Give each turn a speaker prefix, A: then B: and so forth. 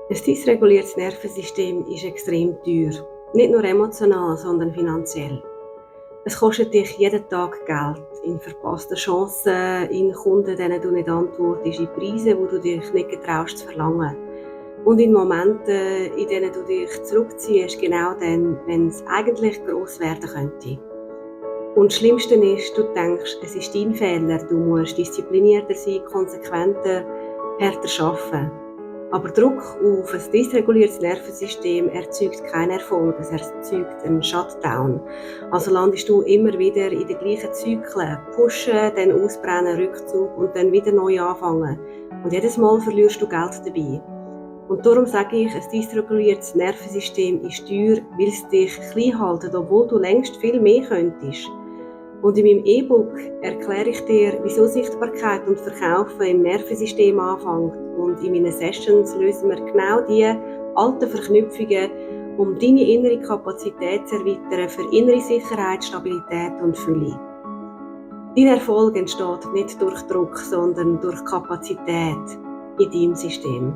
A: Ein dysreguliertes Nervensystem ist extrem teuer. Nicht nur emotional, sondern finanziell. Es kostet dich jeden Tag Geld, in verpasste Chancen, in Kunden, denen du nicht antwortest, in Preise, wo du dich nicht getraust zu verlangen. Und in Momenten, in denen du dich zurückziehst, genau dann, wenn es eigentlich gross werden könnte. Und das Schlimmste ist, du denkst, es ist dein Fehler, du musst disziplinierter sein, konsequenter, härter arbeiten. Aber Druck auf ein dysreguliertes Nervensystem erzeugt keinen Erfolg, es erzeugt einen Shutdown. Also landest du immer wieder in den gleichen Zyklen, pushen, dann ausbrennen, Rückzug und dann wieder neu anfangen. Und jedes Mal verlierst du Geld dabei. Und darum sage ich, ein dysreguliertes Nervensystem ist teuer, weil es dich klein hält, obwohl du längst viel mehr könntest. Und in meinem E-Book erkläre ich dir, wieso Sichtbarkeit und Verkaufen im Nervensystem anfängt. Und in meinen Sessions lösen wir genau diese alten Verknüpfungen, um deine innere Kapazität zu erweitern für innere Sicherheit, Stabilität und Fülle. Dein Erfolg entsteht nicht durch Druck, sondern durch Kapazität in deinem System.